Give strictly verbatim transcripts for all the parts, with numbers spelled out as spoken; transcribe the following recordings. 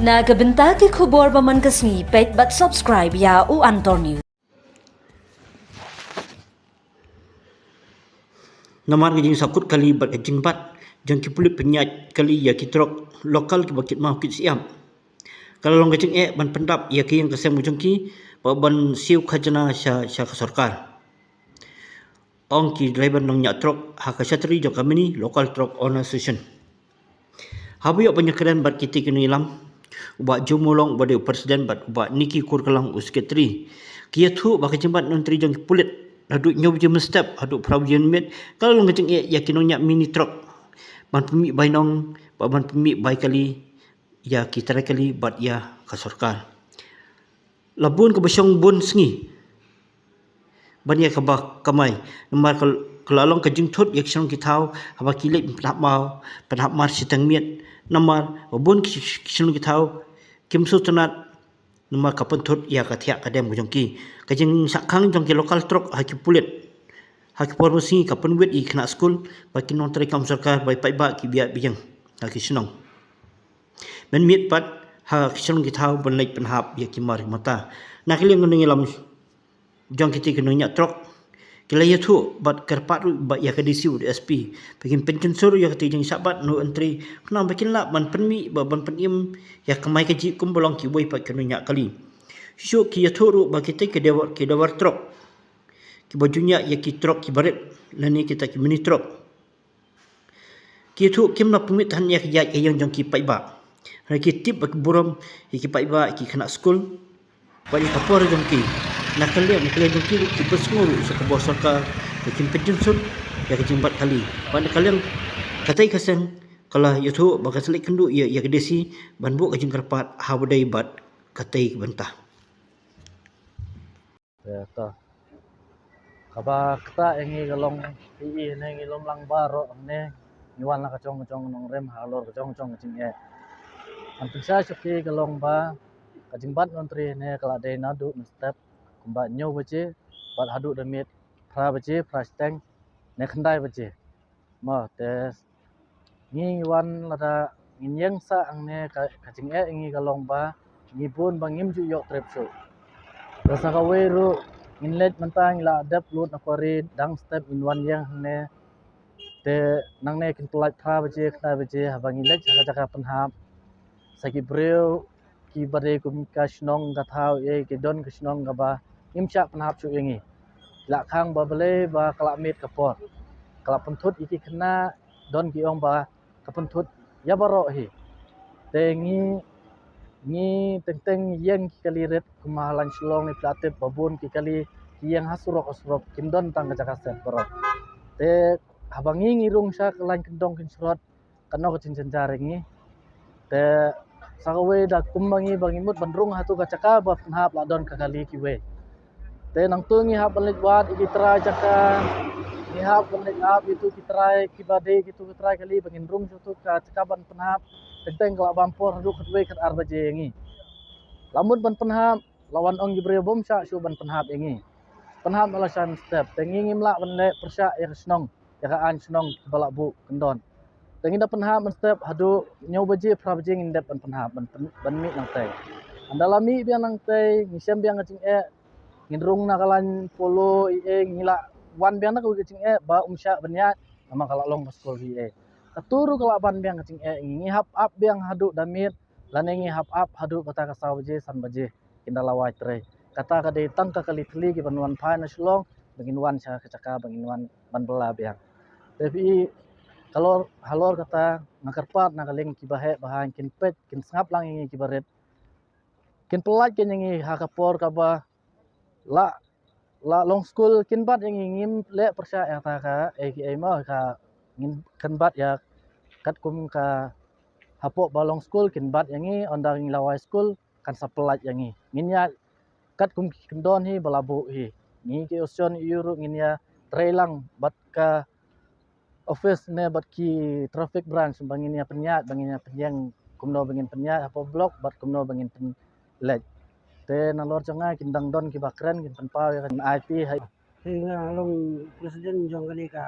Na ka bynta ki khubor ba man ka sngi, peit bad subscribe ïa U Antor News. Namar ka jingsahkut kali bad ka jingbat jong ki pulit pynïaid kali ïa ki trok lokal kiba kit maw kit shyiap, ka la long ka jingeh ban pyndap ïa ka ïing ka sem jong ki, bad ban siew khajna sha, sha ka sorkar, ong ki driver nongñiah trok ha ka shatri jong ka Mini Local Truck Owners Association. Haba ïoh ban ïakren bad kitei ki nongïalam, u Bah Joe Mawlong uba dei u president bad u Bah Nicky Kurkalang u secretary, ki ïathuh ba ka jingbat nontri jong ki pulit naduh hynñiew baje mynstep haduh phra baje mynmiet ka la long ka jingeh ïa ki nongñiah mini trok ban pynmih bainong bad ban pynmih bai kali ïa ki trai kali bad ïa ka sorkar. La bun kaba shong bun sngi ban ïa kaba kamai, namar ka, ka la long ka jingthut ïa ki shnong ki thaw haba ki leit pynhap mar, pynhap mar shiteng miet, namar ba bun ki, ki shnong ki thaw kim sngewtynnat namar ka pynthut ïa ka thiah ka dem ka jong ki. Ka jingshah khang jong ki local trok ha ki pulit ha ki por mynsngi ka pynwit ïa ki khynnah skul bad ki nongtrei kam sorkar ba paidbah ki biat biang ha ki shnong. Mynmiet pat ha ki shnong ki thaw ban leit pynhap ïa ki mar ki mata. Na ka liang ka nongïalam jong kitei ki nongñiah trok, ki la ïathuh bad kyrpad ruh bad ïa ka D C bad S P ba kin pynkynsur ïa katei ka jingshah bat nontri khnang ba kin lah ban pynmih bad ban pynim ïa ka kamai kajih kumba long kiwei pat ki nongñiah kali. Shuh shuh ki ïathuh ruh ba kitei ki driver, ki driver trok kiba ju ñiah ïa ki trok kiba rit lane kita ki mini trok, ki ïathuh kim lah pynmih than ïa ka ïaid ka ïeng jong ki paidbah. Hynrei ki tip ba ki burom ïa ki paidbah, ïa ki khynnah skul bad ïa ka por jong ki. Na ka liang, na ka liang jong ki ruh ki pynsngew ruh sha ka bor sorkar ba kin pynkynsur ïa ka jingbat kali. Bad na ka liang katei ka seng ka la ïathuh ba ka sa leit kynduh ïa, ïa ka D C ban buh ka jingkyrpad ha ba dei bad katei ka bynta. Te to. Kaba ktah ïa ngi ka long phi i ne ngi lum lang baroh ne ngi wan la ka jong ka jong nongrim halor ka jong ka jong ka jingeh. Ngan pynshai sha phi ka long ba ka jingbat nontri ne ka la dei naduh mynstep kumba hynñiew baje bad haduh da miet phra baje, phra shiteng ne khyndai baje. Mo te ngi ngi wan lada ngin ïeng sah hangne ka, ka jingeh ngi ka long ba ngi bun ba ngim ju ïoh trip shuh. Te sa kawei ruh ngin leit mynta ngi la dep lut na kwari dang step ngin wan ïeng hangne. Te nangne kin pynlait phra baje khyndai baje haba ngi leit sha ka jaka pynhap. Sa ki briew kiba dei kum ka shnong ka thaw ïa ki don ka shnong kaba ngim shah pynhap shuh ïa ngi. Ki la khang ba balei ba ka la miet ka por. Ka la pynthut ïa ki khynnah don ki ong ba ka pynthut ïa baroh hi. Te ngi, ngi teng teng ïeng ki kali rit kumba ha Lain Shillong ne phi la tip ba bun ki kali ki ïeng ha surok ha surok kim don tang ka jaka set baroh. Te haba ngi ngi rung sha ka lain kyndong kynshrot kano ka jingjynjar ïa ngi. Te sa kawei da kumba ngi ba ngi mut ban rung ha tu ka jaka ba pynhap la don ka kali kiwei. Te nangtu ngi hap ban leit wad ïa ki trai jaka, ngi hap ban leit ap ïa tu ki trai kiba dei ki tu ki trai kali ba ngin rung sha tu ka jaka ban pynhap. Teng teng ka la bam por haduh khatwei khatar baje ïa ngi. La mut ban pynhap la wan ong ki briew bym shah shuh ban pynhap ïa ngi. Pynhap na la shan step te ngi ngim lah ban leh pyrshah ïa ka shnong ïa ka aiñ shnong ba la buh kyndon. Te ngi da pynhap mynstep haduh hynñiew baje phra baje ngin dep ban pynhap ban, ban mih nangtei. Haba la mih biang nangtei ngi shem biang ka jingeh. Ngin rung na ka lain polo ïa, ngi la wan biang na kawei ka jingeh ba um shah ban ïaid namar ka la long ka skul ïa. Katu ruh ka la ban biang ka jingeh, ngi hap ap biang haduh da miet lane ngi hap ap haduh kata ka saw baje san baje. Kin da la wai trei. Kata ka dei tang ka kali thli kiban wan phai na Shillong ba ngin wan sha ka jaka ba ngin wan ban bylla biang. Te phi halor, halor kata nga kyrpad na ka liang kiba heh ba haiñ kin peit kin sngap lang ïa ngi kiba rit. Kin pynlait kin ïa ngi ha ka por kaba la, la long skul kin bat ïa ngi ngim leh pyrshah ïa kata ka ei ki ei mo ka ngin kin bat ïa katkum ka hapoh ba long skul kin bat ïa ngi ynda ngi la wai skul kan sa pynlait ïa ngi. Ngin ïa katkum ki kyndon hi ba la buh hi. Ngi ki opposition ïa ruh ngin ïa trei lang bad ka office ne bad ki traffic branch ba ngin ïa pynïaid ba ngin ïa pynïeng kumno ba ngin pynïaid hapoh block bad kumno ba ngin pynleit. Te nalor jong nga kin dang don kiba kren kin pynpaw ïa ka I P ha. Te nga long president jong kane ka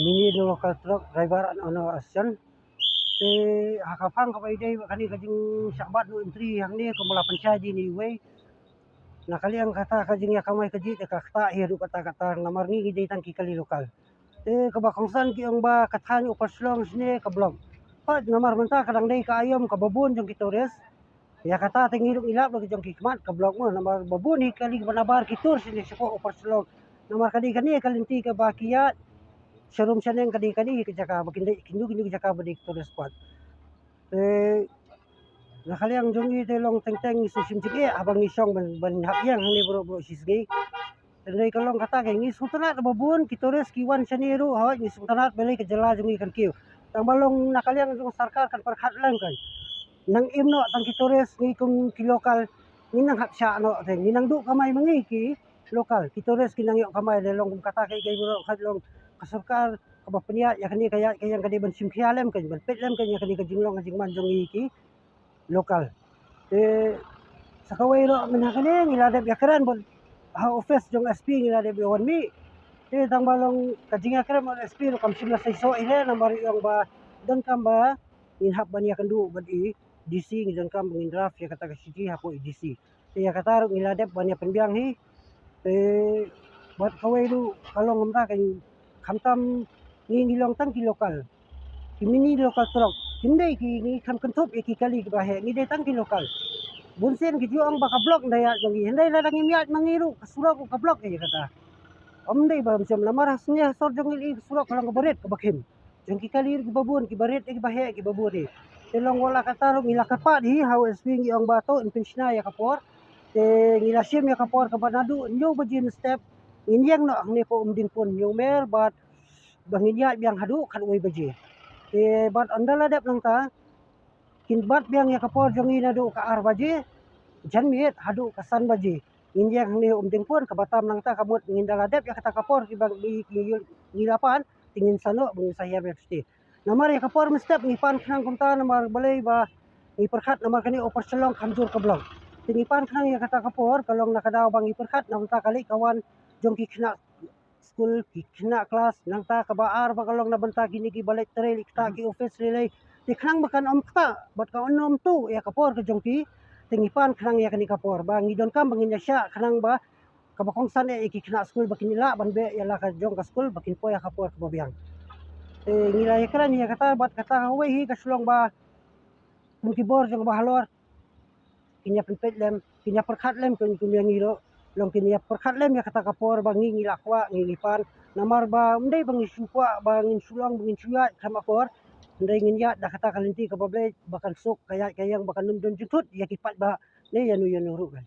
Mini Local Truck Driver and Owner Association. Te ha ka phang kaba ïadei bad kane ka jingshah bat no entry hangne kumba la pynshai dei na iwei. Na ka liang kata ka jingïakamai ka jingïakata hi ruh kata kata namar ngi ngi dei tang ki kali local. Te kaba kongsan ki ong ba ka thaiñ Upper Shillong shane ka block. Hooid namar mynta ka dang dei ka aïom kaba bun jong ki tourist. Ïa kata te ngi ruh ngi lap da ki jong ki khmat ka block mo namar ba bun hi kali ba nabar ki tour shane shapoh Upper Shillong. Namar ka dei kane ka lynti kaba ki ïaid sharum shaneng ka dei kane ka jaka ba kin dei kino kino ki jaka ba dei ki tourist spot. Te na ka liang jong ngi te long teng teng ngi sngewsih jingeh haba ngi shong ban ban hap ïeng hangne baroh baroh shi sngi. Te dei ka long kata ka ngi sngewtynnat ba bun ki tourist ki wan shane ruh hooid ngi sngewtynnat balei ka jylla jong ngi kan kiew. Tang ba long na ka liang jong sorkar kan pyrkhat lang kan. Nang im noh tang ki tourist ngi kum ki local ngi nang hap shah noh te ngi nang duh kamai ma ngi ki local ki tourist ki nang ïoh kamai lei long kum kata ka ïa ka baroh ka long ka sorkar kaba pynïaid ïa kane ka ïaid ka ïeng ka dei ban shim khia lem kan ban peit lem kan ïa kane ka jinglong ka jingman jong ngi ki local. Te sa kawei ruh mynta kane ngi la dep ïakren bad ha office jong S P ngi la dep ïa wan mih. Te tang ba long ka jingïakren bad S P ruh kam shym la seisoh ïa namar ïa ong ba donkam ba ngin hap ban ïakynduh bad i D C ngi donkam ba ngin draft ïa kata ka shithi hapoh i D C. Te ïa kata ruh ngi la dep ban ïa pynbiang hi. Te bad kawei ruh ka long kumta ka khamtam ngi ngi long tang ki local. Ki mini local truck. Kim dei ki ngi kham kynthup ïa ki kali kiba heh ngi dei tang ki local. Bun sien ki ju ong ba ka block nda ïaid ma ngi. Hynrei lada ngim ïaid ma ngi ruh ka surok ruh ka block ïa kata. Ym dei ba ym shem namar ha sngewsih ha sor jong ngi ka surok ka long kaba rit kaba khim. Jong ki kali ruh kiba bun kiba rit kiba heh kiba bun hi. Te long wat la kata ruh ngi la kyrpad hi ha u S P ngi ong ba to in pynshna ïa ka por. Te ngi la shim ïa ka por kaba naduh hynñiew baje mynstep ngin ïeng noh hangne hapoh Umdingpun Hynñiewmer bad ba ngin ïaid biang haduh khatwei baje. Te bad ynda la dep nangta kin bat biang ïa ka por jong ngi naduh ka ar baje janmiet haduh ka san baje. Ngin ïeng hangne Umdingpun kaba tam nangta ka mut ngin da la dep ïa kata ka por kiba ngi ngi la pan te ngin sa noh ba ngin sa hiar biang te. Namar ïa ka por mynstep ngi pan khnang kumta namar balei ba ngi pyrkhat namar kane Upper Shillong kham jur ka block. Te ngi pan khnang ïa kata ka por ka long na ka daw ba ngi pyrkhat namar ta ka leit ka wan jong ki khynnah skul ki khynnah klas nangta kaba ar ba ka long na bynta kine kiba leit trei leit ktah ki office lei lei. Te khnang ba kan ym ktah bad kan ym tuh ïa ka por ka jong ki. Te ngi pan khnang ïa kane ka por ba ngi donkam ba ngin ïa shah khnang ba kaba kongsan eh ïa ki khynnah skul ba kin lah ban beh ïa la ka jong ka skul ba kin poi ha ka por kaba biang. Te ngi la ïakren ïa kata bad kata kawei hi ka shlong ba kum ki bor jong ba halor kin ïa pynpeit lem kin ïa pyrkhat lem kin kum ïa ngi ruh long kin ïa pyrkhat lem ïa kata ka por ba ngi ngi la kwah ngi ngi pan. Namar ba ym dei ba ngi shu kwah ba ngin shu long ba ngin shu ïaid khlem akor. Ym dei ngin ïaid da kata ka lynti kaba blei ba kan suk ka ïaid ka ïeng ba kan ym don jingthut ïa ki paidbah ne ïa nu ïa nu ruh kan.